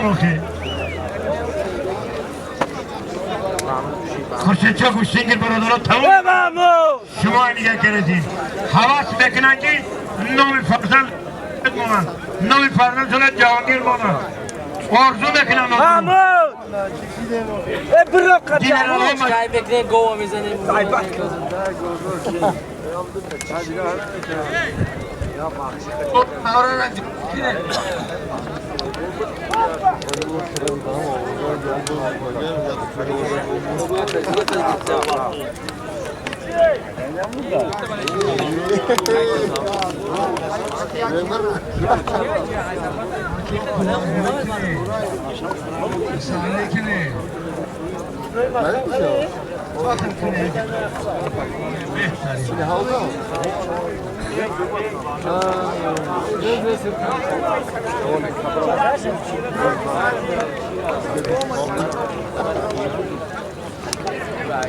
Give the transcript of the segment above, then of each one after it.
Охи. Хуршедшо гӯштингир, бародаро, тамом. Шумо нига кардед. Ҳавас мекунанд, ки номи фарзанд монанд. Номи фарзандшона Ҷаҳонгир монанд. Орзу мекунанд. Маҳмуд! Э, биро. Генералҳо. Чай мекунем, гова мезанем.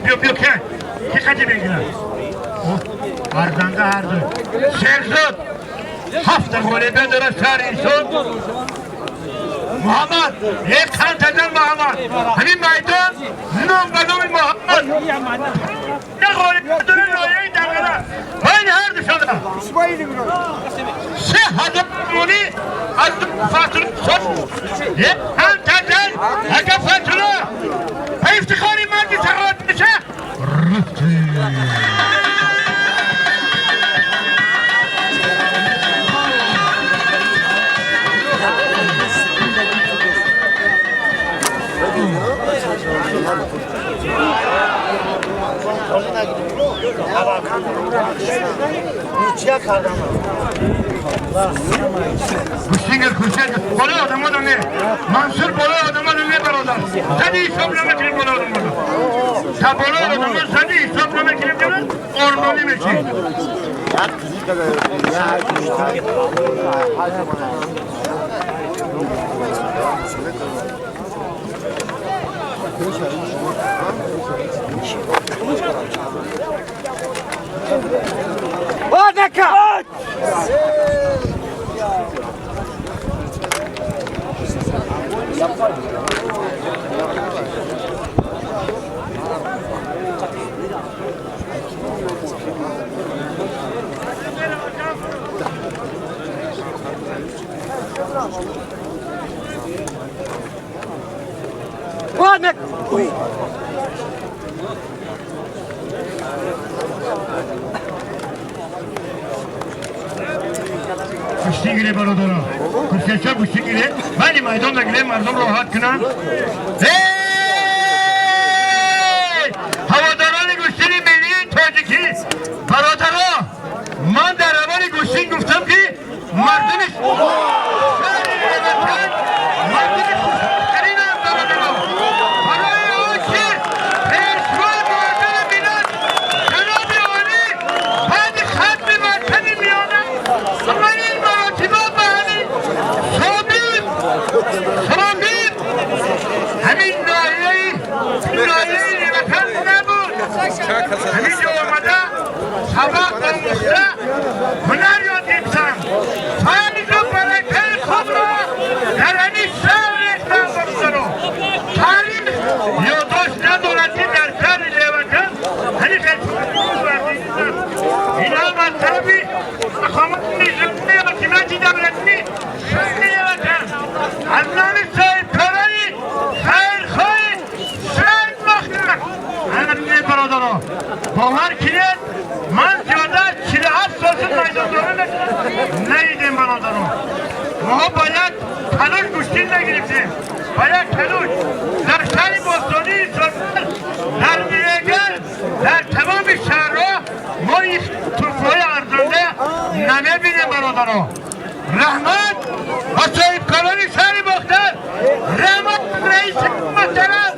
Биё, биё, ке ки қати мегирад? Арзанда ҳарду. Шерзод ҳафта ғолибият дорад шаҳри Ҳисор. Муҳаммад, е қантаҷан Муҳаммад. Ҳамин майдон ном ба номи Муҳаммад. Як ғолибият дорад ноҳияи Дарғала. Байни ҳар душона. 3000 сомонӣ аз Фатулло. Е қантаҷан, ака Фатулло. Ба ифтихори марди саховатпеша рафтем. Гӯштингир, курсия болои одамода не. Мансур, болои одамода не, бародар. Зади ҳисоб намекунем болои одамода. Та болои одамон зади ҳисоб намекунем, ҷаноб, орбонӣ мешем. Нака! Нака! Гӯштингире, бародаро. Курсияча гӯштингире. Вали майдон нагире, мардум роҳат кунанд. Эй! Ҳаводорони гӯштини миллии тоҷикӣ, бародаро, ман дар аввали гӯштин гуфтам, ки мардуми шаҳри Левакант мардуми хушбахттаринанд, бародаро. Барои он ки пешвои муаззами миллат, ҷаноби олӣ, баъди хатми мактаби миёна аввалин маротиба ба ҳамин собиқ ҳамин ноҳияи Левакант набуд, ҳамин ҷо омада, сабақ омӯхта, ҳунар ёд гирифтам, файзу баракаи худро дар ҳамин шаҳр рехтам. Бародаро, таърих ёддошт надорад, ки дар шаҳри Левакант ҳамин хел ин ҳам аз тарафи мақомоти низомии ҳокимияти давлатии шаҳри Левакант, аз номи соҳибкорони хайрхоҳи шаҳри Бохтар. Ана бинед, бародаро, бовар кунед, ман зиёда аз 47 сол шуд майдондорӣ мекунам, надидем, бародаро. Моҳо ба як талош гӯштин нагирифтем, ба як талош дар шаҳри бостонии Исфара, дар Мегар, дар тамоми шаҳрҳо мо ин тӯҳфаҳои арзанда намебинем, бародаро. Раҳмат ба соҳибкорони шаҳри Бохтар, раҳмат раиси муҳтарам,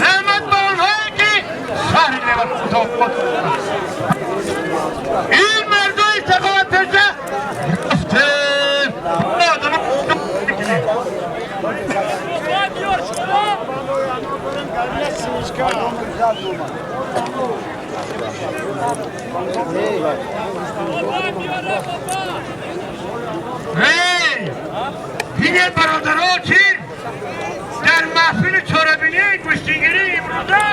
раҳмат ба онҳое, ки шаҳри Левакант ин мардои саховатпеша рафтем. Одама мекунем. Эй! Бинед, бародаро, ки Гӯштингирии имрӯза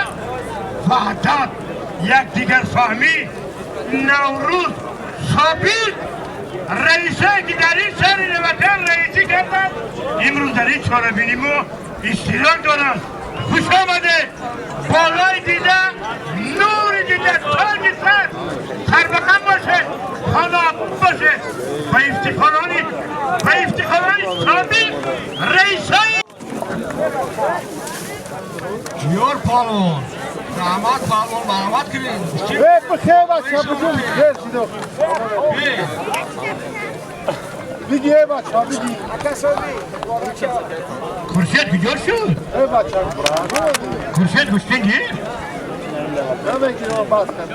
ваҳдат, якдигарфаҳмӣ, Наврӯз собиқ раисае ки дар ин шаҳри Навакан раисӣ карданд, имрӯз дар ин чорабинӣ мо иштирок доранд. Хуш омадед! Болои дида, нури дида, тоҷи сар, сарбақам бошед, хонаобод бошед. Ба ифтихорони собиқ раисои Ёр палвон, раҳмат, палвон, марҳамат кунед. Бихе бача, бигум, хер шидо. Биги, э бача, биги. Хуршед куҷо шуд? Э бача. Хуршед гӯштингир? Намегирам, бас кар.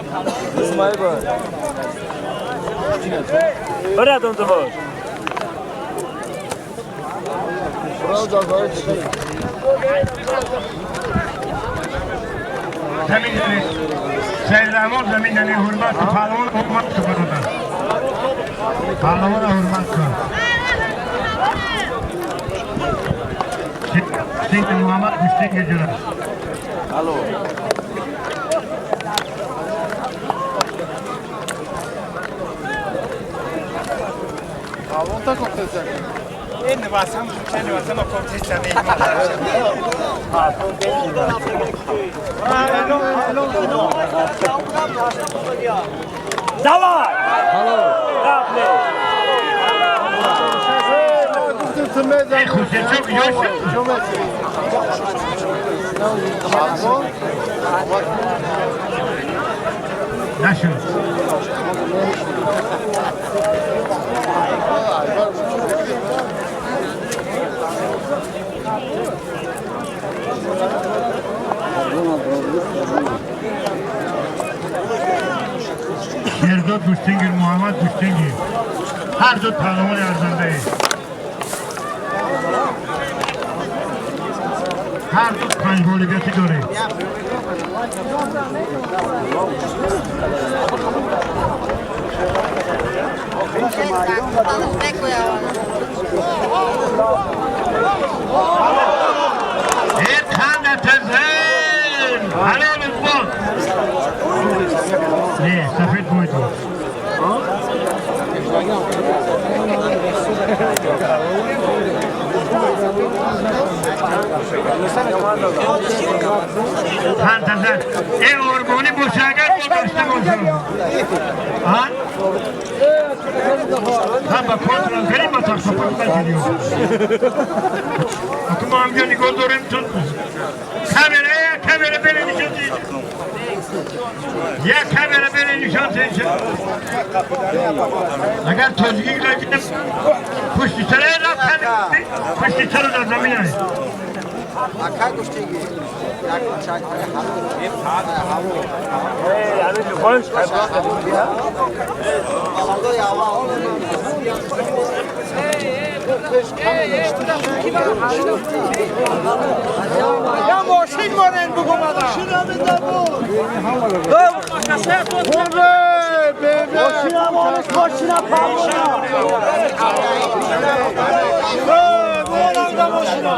Бирад бош. Браво, ҷазои чӣ? Замин дани, Сайид Раҳмон, замин дани, ҳурмат кун паҳлавон, ҳурмат кун, бародар, паҳлавонро ҳурмат кун. Гӯштингир Муҳаммад гӯштингир ҷура. Алло. Палвон та кофтеса. Ин васам, чани васам кофтеса. Давай! Гап Гуфтем ту мезани. Эй, Хуршедшо куҷо шуд? Чо мекунӣ? Палвон? Нашуд. Шерзод гӯштингир, Муҳаммад гӯштингир, ҳар ду паҳлавони арзандаe, ҳар ду панҷ ғолибиятӣ доред. Э, қанда тазен, ҳалолат бод. Не, сафед бой дод. Қанд тазан. Э, орбонӣ боша, агар бо дошта бошам, а ҳам ба контрам карим, ба тахтапот бачидиё. Аку мо ҳамҷо нигоҳ дорем, ту камера, э, камера бере нишон тиҳ, як камера бере нишон тиҳ. Агар тоҷикӣ гирем, пушти сара рафт, пушти сару дар замин аст. Ака гуштиги. Як чак. Ҳамин ҷухонш. Баландои аввал. Я мошин монен бугум ада. Мошина монеш, мошина палвона. Монанда мошина.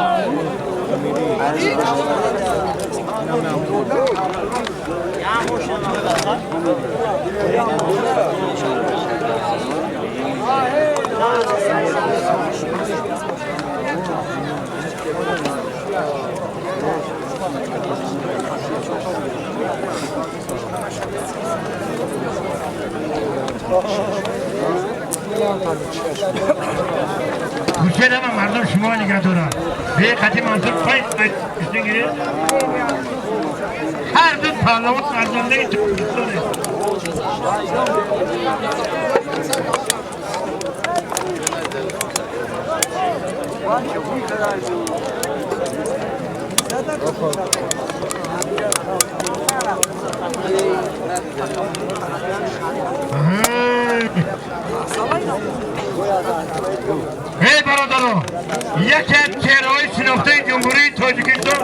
Хуршед, ҳама мардум шумо нигоҳ дорад. Беқати Мансур панҷ гӯштингирӣ, ҳар ду паҳлавон арзандаи Тоҷикистоне. Эй бародаро, яке аз чеҳраҳои шинохтаи Ҷумҳурии Тоҷикистон,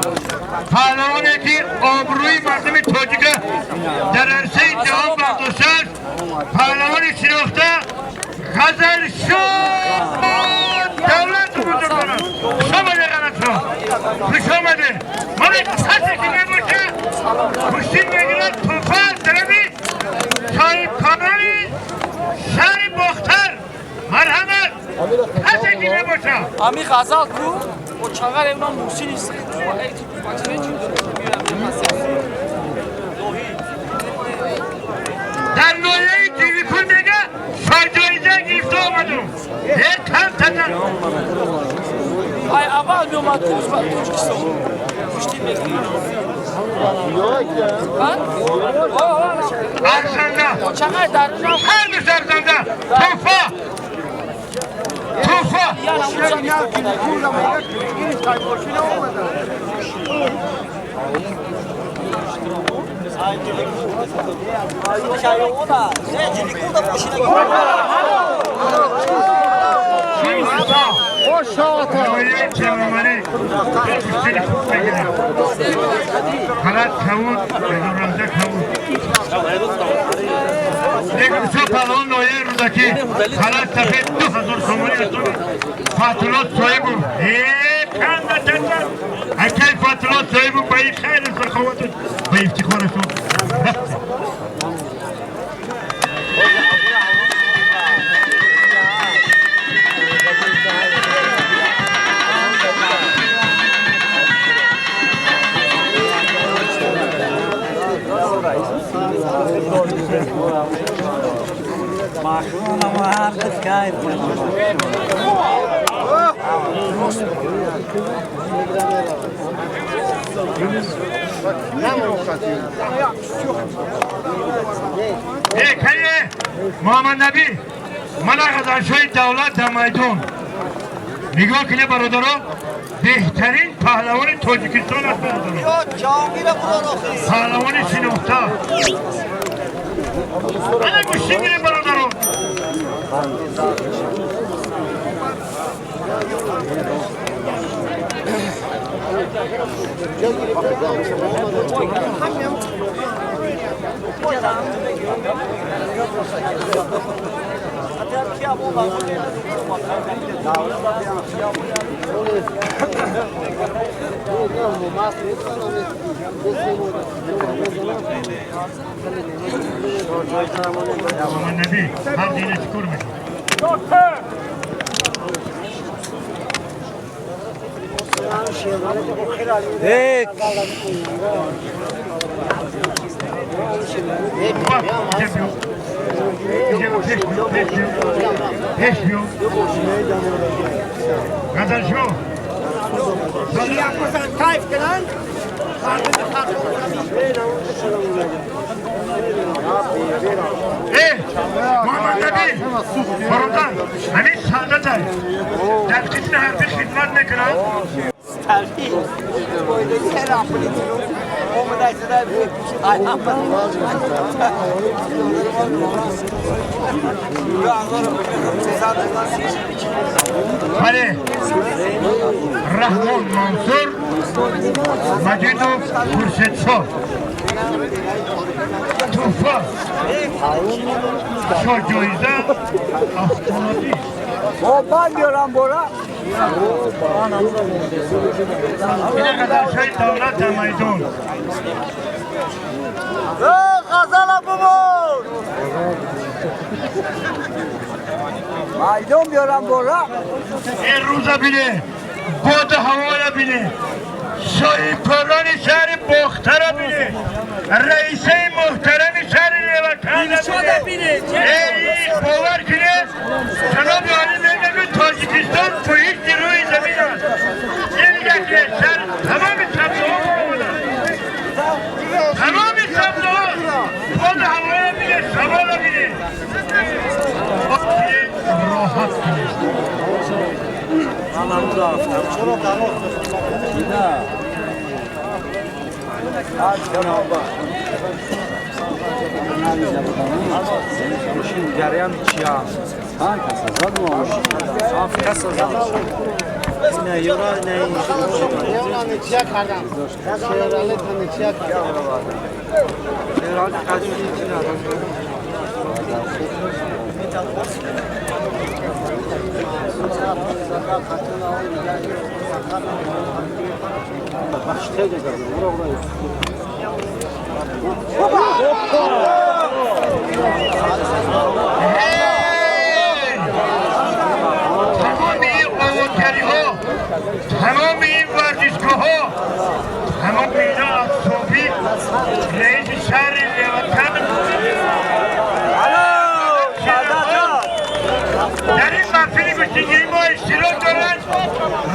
паҳлавоне ки обрӯи мардуми тоҷика дар арсаи ҷаҳон бардоштааст, паҳлавони шинохта Ғазалшо Давлату бузургона, шумо ғалатшо. Хуш омадед. Мана касе ки мебоша куштин мегирад тӯҳфа аз тарафи соҳибкорони шаҳри Бохтар. Марҳамат, касе ки мебоша. Ами ғазал ку о чағар эвна Муҳсини дар ноҳияи Тирикул мега шоҳҷоиза гирифта омадум. Кам тазар. Ай аввал меомад Тоҷикистон. Куштин мегирифт. Арзанда. Чағар дар Ҳар ду арзанда. Тӯҳфа. Тӯҳфа. Халат кавуд, бегумрамза кавуд. Бегумшо палвон ноҳияи Рӯдакӣ халат сафед 2000 сомонӣ аз Фатулло Соҳибов. Канда чачар. Акай Фатулло Соҳибов ба ин хайру саховату ба ифтихорашон. Муҳаммад Набӣ, мана ғазалшоҳи давлат дар майдон. Нигоҳ кунед бародарон, беҳтарин паҳлавони Тоҷикистон аст бародарон. Паҳлавони шинохта. Ана гӯштӣ гирем бародарон. Muhammad Nabi, ҳар дина чӣ кор мекунад? Пеш биё. Ғазалшо. Муҳаммад Набӣ, бародар, ҳамин солдатай дар қисми ҳарбӣ хидмат мекунад. Бале, Раҳмон Мансур Маҷидов Хуршедшоҳ. Тӯҳфа шоҳҷоиза автомобил. Ина ғазалшоҳи давлат дар майдон. Ғазала бубур. Майдон биёрам бора. Ин рӯза бине, боду ҳавоя бине, соҳибкорони шаҳри Бохтара бине, раисаи муҳтарами шаҳри Леваканда бине. Эй, бовар кунед, ҷаноби олӣ мегӯяд Тоҷикистон муҳити рӯи замин аст. Ин яке шаҳр тамоми сабзаҳо омаданд. Тамоми сабзаҳо боду ҳавоя бине, шамола бине. Роҳат кунед. تمام این قوانگری ها، تمام این ورزشگاه ها، تمام اینا از صوفی رئیس شهر لیوکن در این محفل گوشتیگیری ما اشتراک دارند.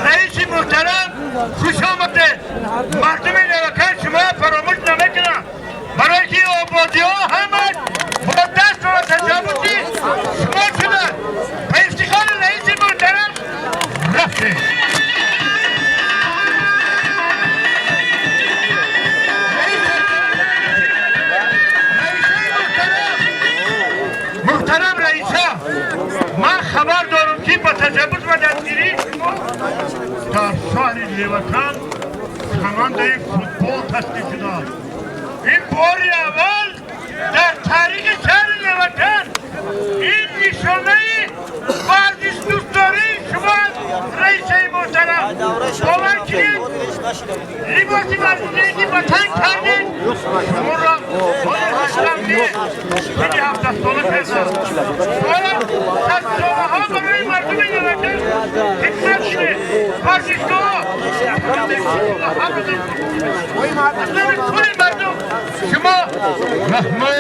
رئیس محترم خوش آمده. مردم لیوکن شما فراموش نمیکنند، برای که آبادی ها همه با دست و تجاوزی شما شدن. به افتخار رئیس محترم رفته. محترم رئیسا، من خبر دارم که با تجاوز و دستگیری در شهر لیوکن کماندای فوتبال تشکیل شده. این بار اول در تاریخ شهر لیوکن این نشانه ورزش دوستداری شما رئیس محترم باور کنید لباس ورزشی که به تن کردید شما را هستم که خیلی 7 ساله کردم حالا سالها برای مردم لیوکن خدمت شده. ورزشگاه کل مردم شما رحمت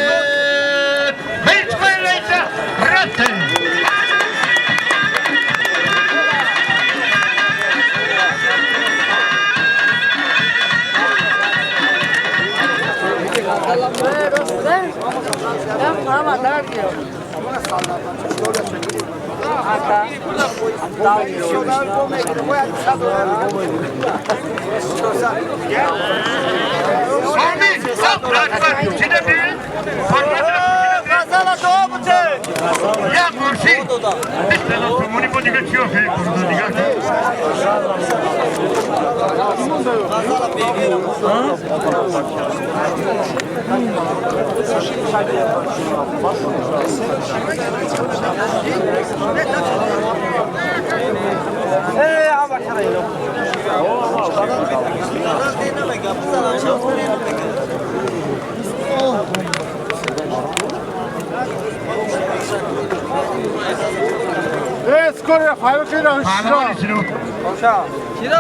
هیچ رئیسه رفته.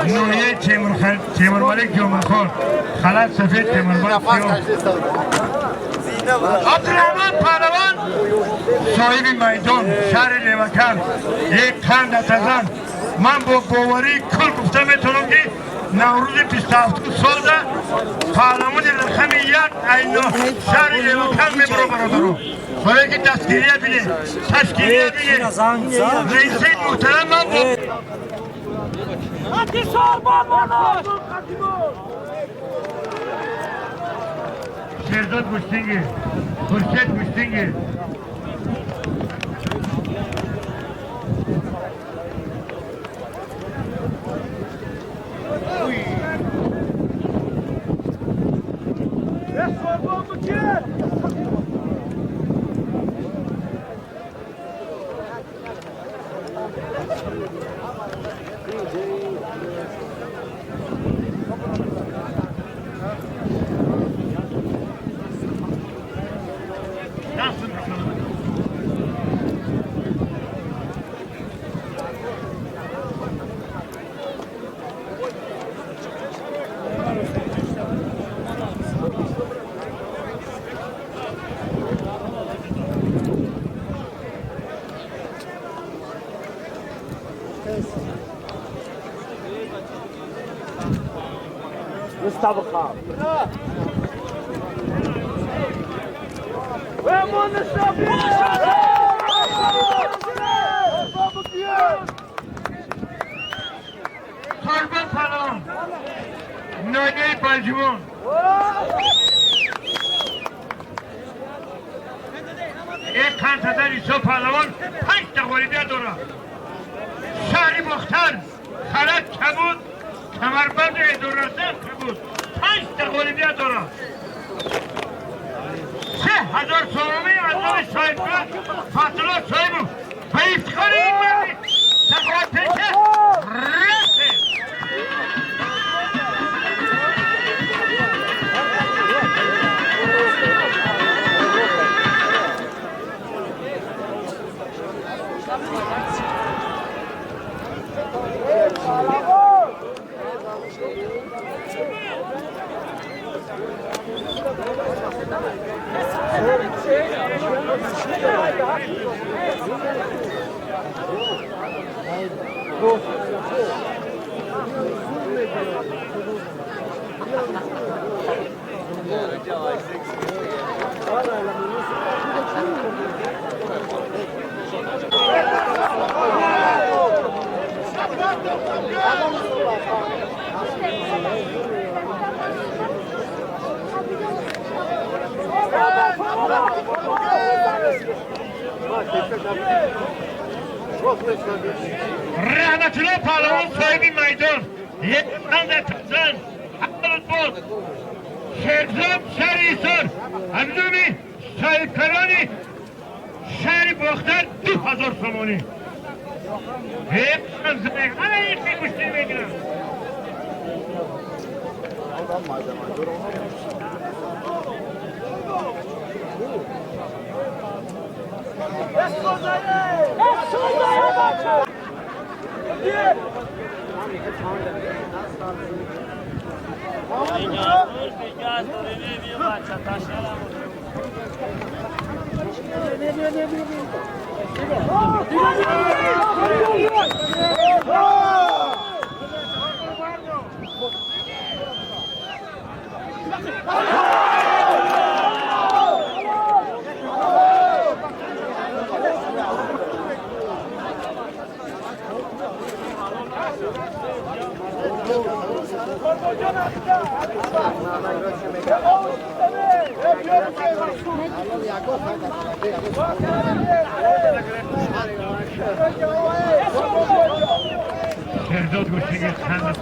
نویه تیمور جمعه خلط سفید تیمور عبدالرحمن پهلوان صاحب میدان شهر لیوکن یک قند اتزن. من با باوری کل گفته میتونم که نوروز 27 سال ده پهلوان رقم یک اینا شهر لیوکن میبرو برادرو. برای که دستگیریه بینه تشکیلیه بینه رئیس محترم من با شهرزاد گوشتینگی، خورشید گوشتینگی، سربان پهلوان ناگه پنجمون یک خانتدر ایسا پهلوان 5 تا غالبیت داره. شهر باختر خلط کبود کمربند ادوراسه کبود 5 تا غالبیت داره. 3000 سومی از نام صاحب فاطمه صاحب به افتخار این مردی. Раҳматулло Паҳлавон соҳиби майдон, якқанда тақсан ҳалбоз Шерзод шаҳри Ҳисор, ҳамдуми соҳибкарони шаҳри Бохтар 2000 сомонӣ. Ҳама ин гӯштӣ мегирам. Шерзод гӯштигир ханда.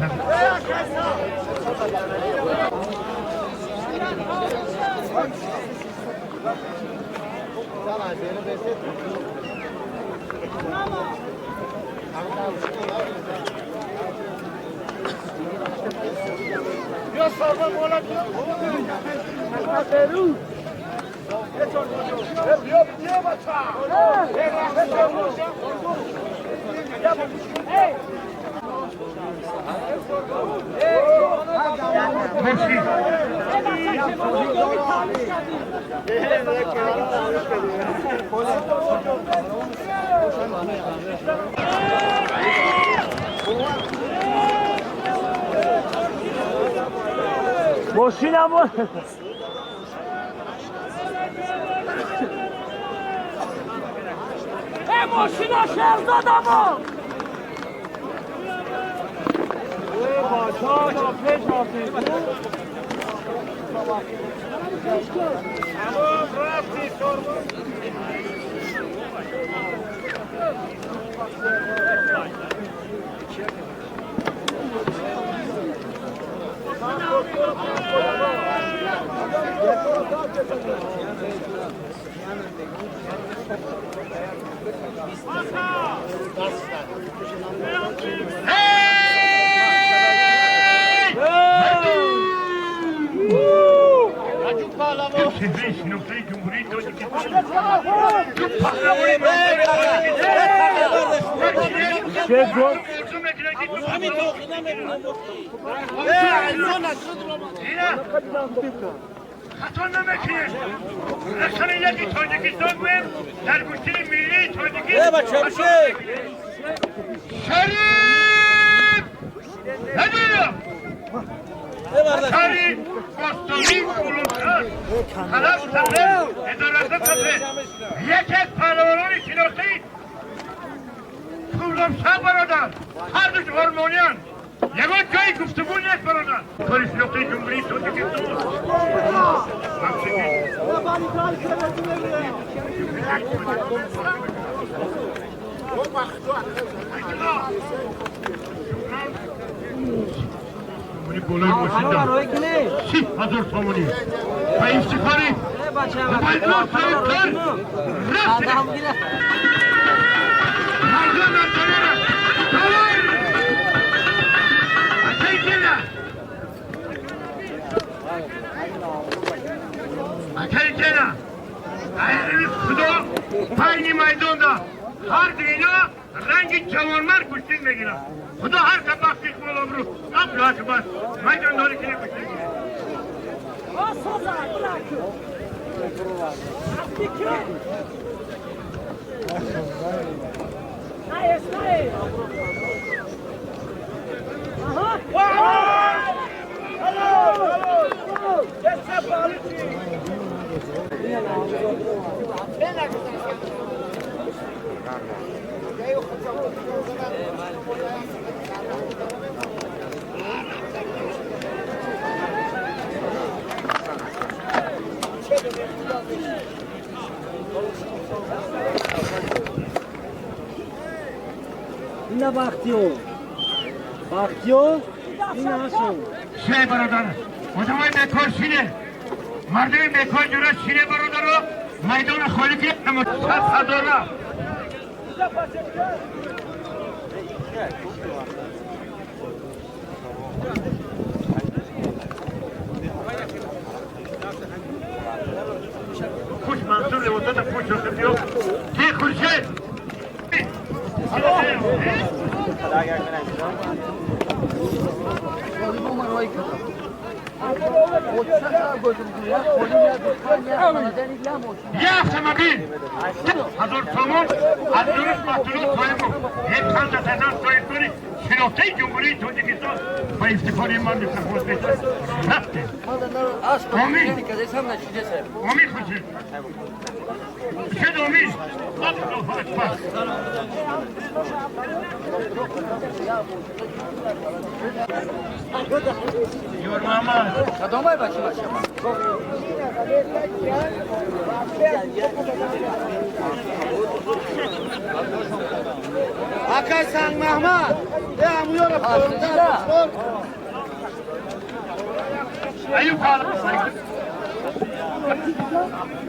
Мошина. Мошина Шерзодамо! خطا نمیکنه. رسانه یکی تاجیکستان گویم در گوشتی ملی تاجیکستان. شریف ندیدم. شریف باستانی قلوبتر خلاف تفره ادارت تفره یکی از پهلوانان شناختی خرمشهر برادر، هر دوش آرمانیان. یگان جای گفتگو نیست برادر. کاری شناخته جمهوری تاجیکستان. بالای ماشین دارم 30,000 تومانی و افتخاری عبیدالله صاحبکار رفت مردم نتانه Акайкена, айрили худо пайни майдонда ҳар дуино ранги ҷавонмард гӯштин мегирад. Худо ҳар ка бахти болобру абду акбар майдондори кина гӯштин мегирад. اینا بختیو بختیو این هاشو شیره برادر آدمای بیکار شیره مردم بیکار جورا شیره برادر رو میدان خالی که 100,000 خوش منصور لباسات خوش رو بیو کی خورشید یه автомобил 1000 تومان از درست محصولات خواهیم بود یک 50,000 соҳибкори шинохтаи ҷумҳурии Тоҷикистон ба ифтихори ман бифахр бештар рафтем. Омин. Омин хуршед. Хуршед омин. Аллоҳу акбар. Ёр Муҳаммад. Кадомай бача бача? Акай Санг Маҳмад, э амуёра порда. Аюб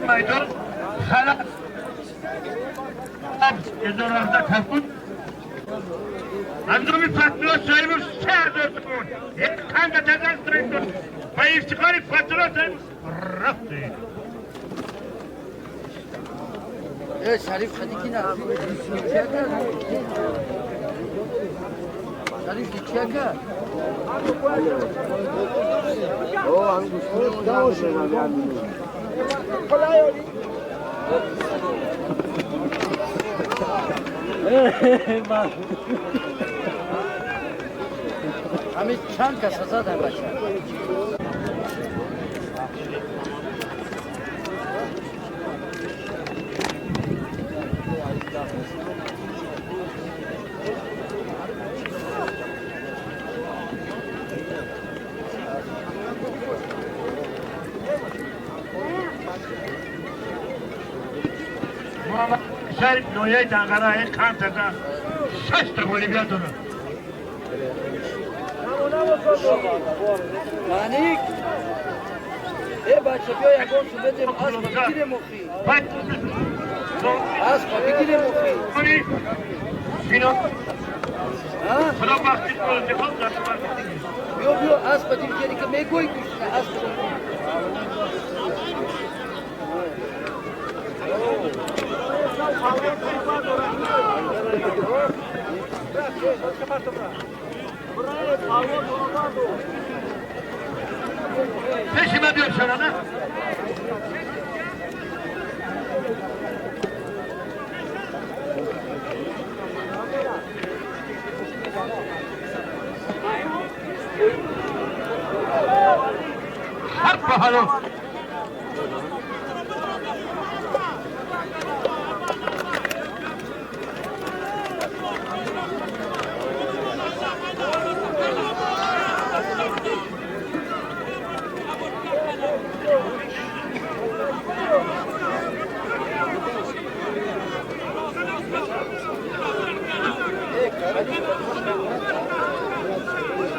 майдон халас 1017 кафут андоми фатро соҳиб 3000 сомон як қанда тадан соҳиб ба ифтихори фатро соҳиб рафтем. شریف خدی کی نه شریف چیه که او همین چند کس زدن بچه شهر نویه دنگره این کان تدا 6 تا غالبیت داره. مانیک ای بچه بیا یکم صبح اسب بگیریم مخی اسب بگیریم مخی اینو خدا وقتی انتخاب بیا بیا اسب دیگه که میگوی گوش اسب Peşime diyor sana ne? Hadi bakalım.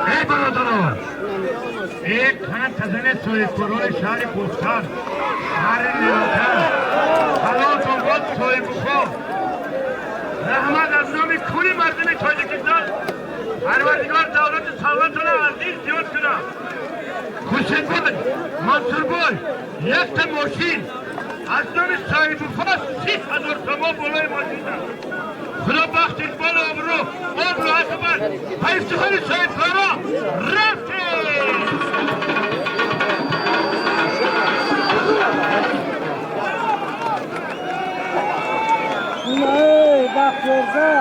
ای برادران، یک خان соҳибкорони шаҳри Бӯстон, шаҳри Нилотар, Ҳалолобод, Соҳиббухор, раҳмат аз номи кулли мардуми Тоҷикистон, Парвардигор давлати саломатона азиз зиёд кунад. Хуршедбой, Мансурбой, якта мошин аз номи Соҳиббухор 30,000 сомон болои мошин дад. Худо бахт иқбол обрӯ, обрӯ акбар, ба ифтихори соҳибкоро рафтем. Бахтиёрза.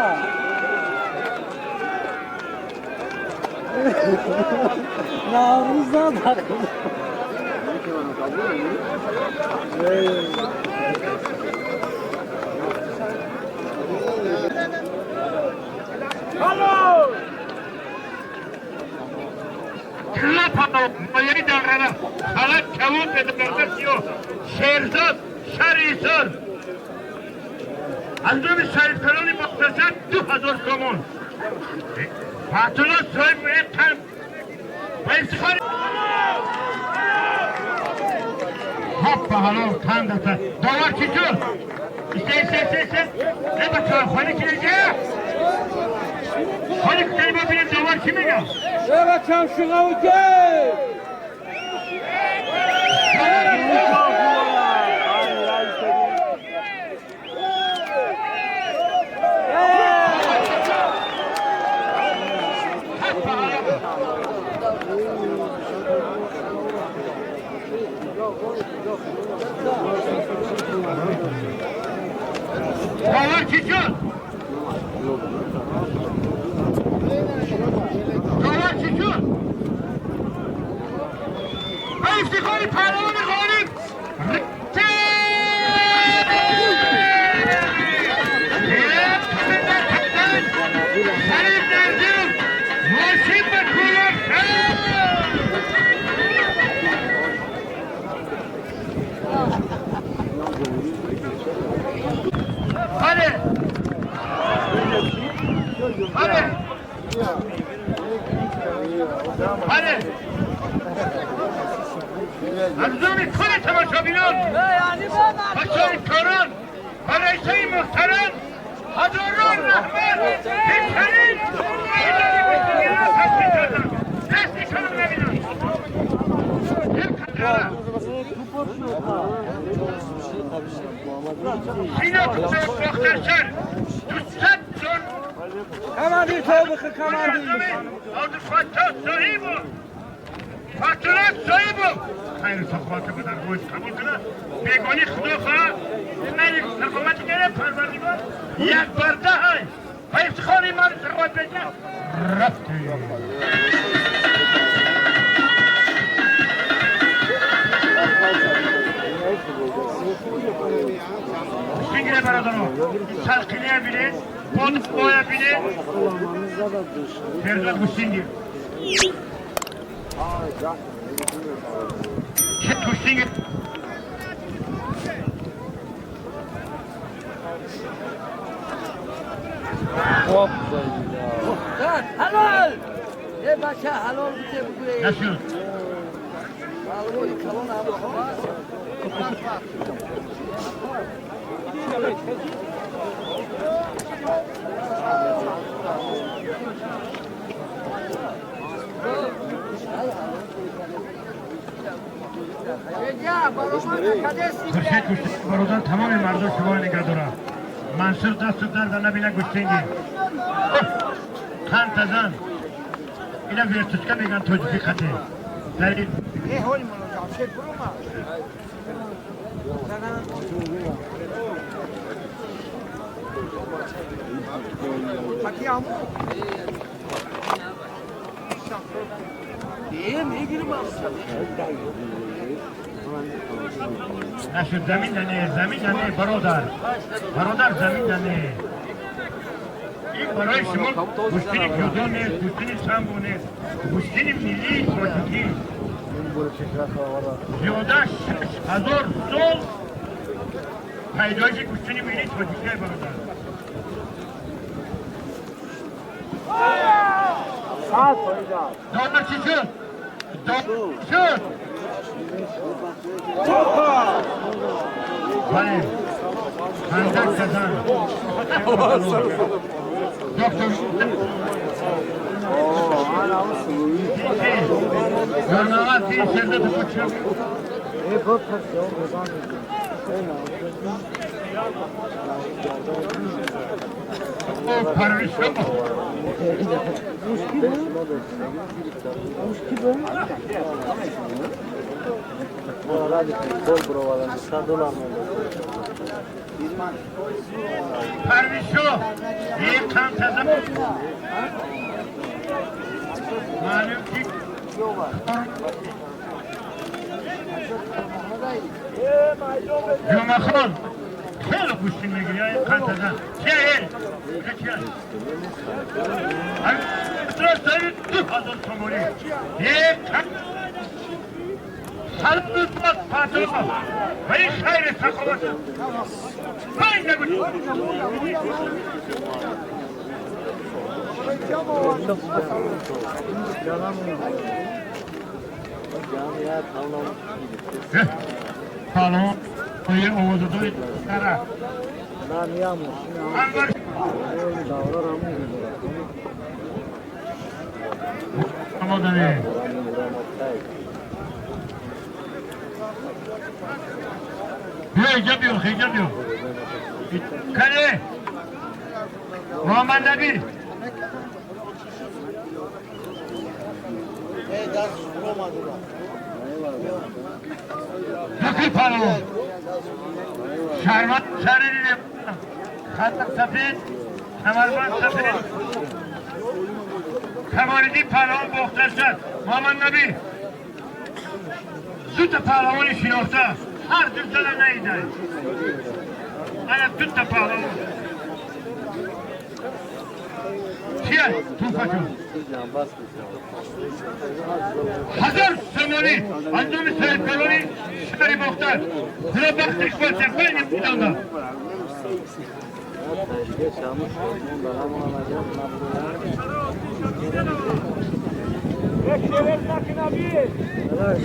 Наврӯз надақ. مایه دارم حالا کبود به سیو شیرزاد شریزاد از دوی شریف مختصر 2000 تومان فاطمه صاحب قلب و افتخار هپ حالا کند داور چی شد؟ سه نه بچه خالی که خالی که ما ببینیم داور چی میگه؟ ای بچم شما که داور چی شد؟ داور چی شد؟ به افتخار پهلوان غالب شریف نرجس ماشین به کولر بله بله بله از زون کل تماشابینان و شریفکاران و رئیسای محترم هزاران رحمت بهترین میدانی گوشتگیران تشکیل کردن دستشان رو نبینن اینا باخترشن 200 تن کماندیر توبخ کماندیر عبدالفتاح صاحب فاطمه صاحب خیر سخاوت بدن روز قبول کنه بیگانی خدا خواه من سخاوت گره پروردگار یک برده های و افتخار ما سخاوت بده رفته بگیره برادران سرقینه بینید بود باید بینید فرزاد گوشتینگیر چه گوشتینگیر حلال ای بچه حلال بوده بگوی نشد خورشید گوشتینگیر برادر تمام مردم شما رو نگه دارم منصور دست در نبینه گوشتینگیر خان تزن اینا ویرتوسکا میگن توجیهی خطه در این نشد زمین ننه زمین ننه برادر برادر زمین ننه این برای شما گوشتین جدا نیست گوشتین سمبو نیست گوشتین ملی تاجیکی زیاده 6000 سال پیدایش گوشتین ملی تاجیکی برادر دادر چی شد؟ دادر شد؟ بله خندق کزن دکتر یارناغا تی شرده تو کچه پرورش Gol bro, 100 dolar. Парвизшо як қанд маълум ки Ҷумъахон хеле гӯштӣ мегирӣ, як қанд тазан. Чия? Чия? 2000 сомонӣ. Як Салбат Фатима. Вай хайр саховат. Панҷ нагӯ. Паҳлавон ои овозадори сара. Анвар омодаре. Биё, инҷа биё, инҷа биё. Кане? Муҳаммад Набӣ. Духи паҳлавон. Шармат сари хатақ сафед, камарбанд сафед. Камолиддин паҳлавон бохтаршад. Муҳаммад Набӣ. Дута паҳлавони шинохта ҳар ду зала наидай. Ана дута паҳлавон. Чия туҳфатон? 1000 сомонӣ аз номи соҳибкорони шаҳри Бохтар. Худо бахтиш боша, байни бидонда.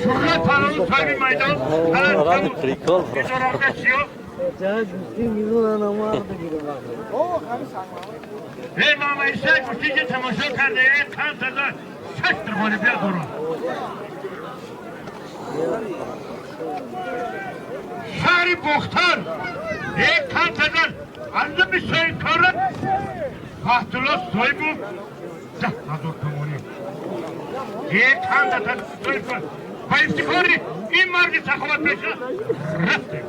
Шуҳрат паҳлавон соҳиби майдон. Прикол. Эй мама Иса гӯштиҷа тамошо карда, э қанд таза шаш ғолибият дорад. Шаҳри Бохтар э қанд таза аз номи соҳибкорон Фаҳтулло Соҳибов 10,000 сомонӣ. Э қанд таза соҳибкор ба ифтихори ин марди саховатпеша рафтем.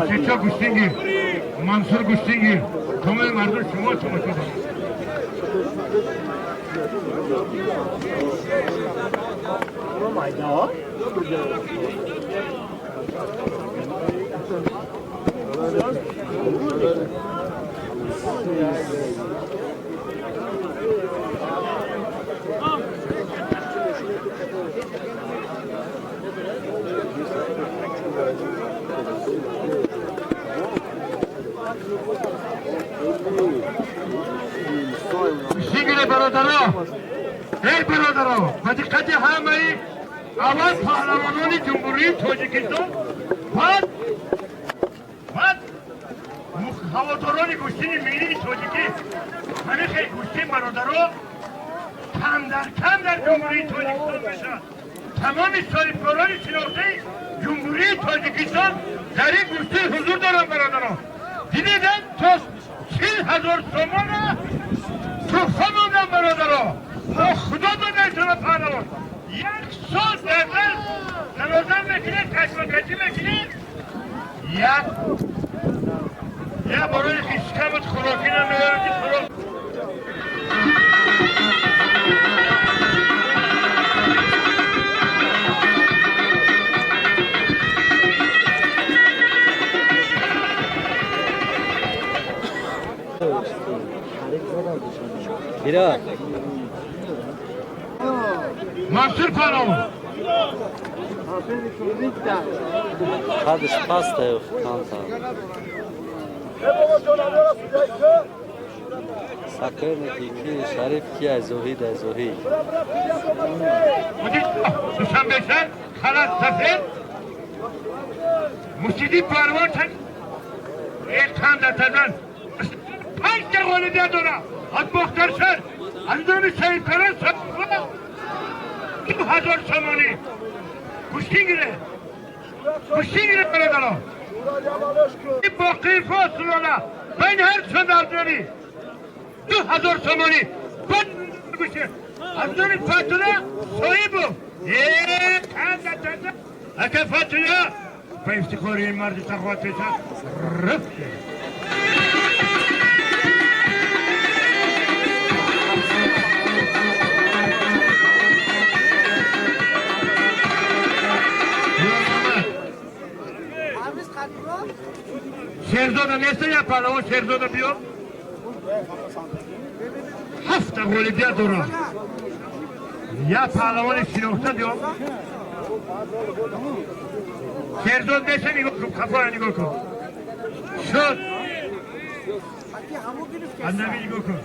Чечо гӯштингир, Мансур гӯштингир, тамоми мардум шумо тамошо дорад. Гӯштингире бародаро, эй бародаро, ба диққати ҳамаи аввал паҳлавонони Ҷумҳурии Тоҷикистон, баъд ҳаводорони гӯштини миллии тоҷикӣ. Ҳамин хел гӯштин бародаро кам дар кам дар Ҷумҳурии Тоҷикистон мешавад. Тамоми соҳибкорони шинохтаи Ҷумҳурии Тоҷикистон дар ин гӯштин ҳузур доранд бародаро. Дидед то 40,000 сомона туҳфа мондан бародаро. Бо Худо додаитона паҳлавон. Як сол дар дар занозан мекунед, кашмакашӣ мекунед. Як барои хишкамат хӯрокӣ намеёрад хӯрок. Bira. Мансур паҳлавон. Қадш паста камтар. Соперники ки Шариф ки аз Зоҳид аз Зоҳид. Душанбе шаҳр халат сафед мусиқӣ паҳлавон як қанд тазан панҷ та ғолибият дорад. Аз Бохтар шаҳр аз номи соҳибкорон 2000 сомонӣ. Кушти гире, кушти гире, бародарон. Боқии фосилона байн ҳар чанд арзонӣ 2000 сомонӣ бад гӯше арзони Фатула соҳибу ака Фатула ба ифтихори ин марди саховатпеша рафте. Шерзода неста, я паҳлавон Шерзода биё. Ҳафта ғолибият дорам, я паҳлавони шинохта биё. Шерзод неста, нигоҳ кун, қафоя нигоҳ кун. Шуд аннаби, нигоҳ кун.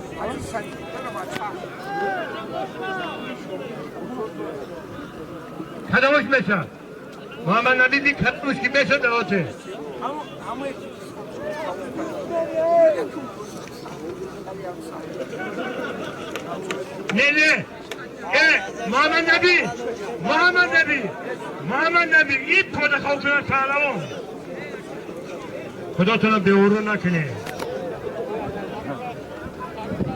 Кадомаш мешад, Муҳаммад Наби? Би, кадомаш ки мешад, давоте. Не, не, э, Муҳаммад Наби, Муҳаммад Наби, Муҳаммад Наби, ин подахоб кунад паҳлавон. Худо туро беуру накунед.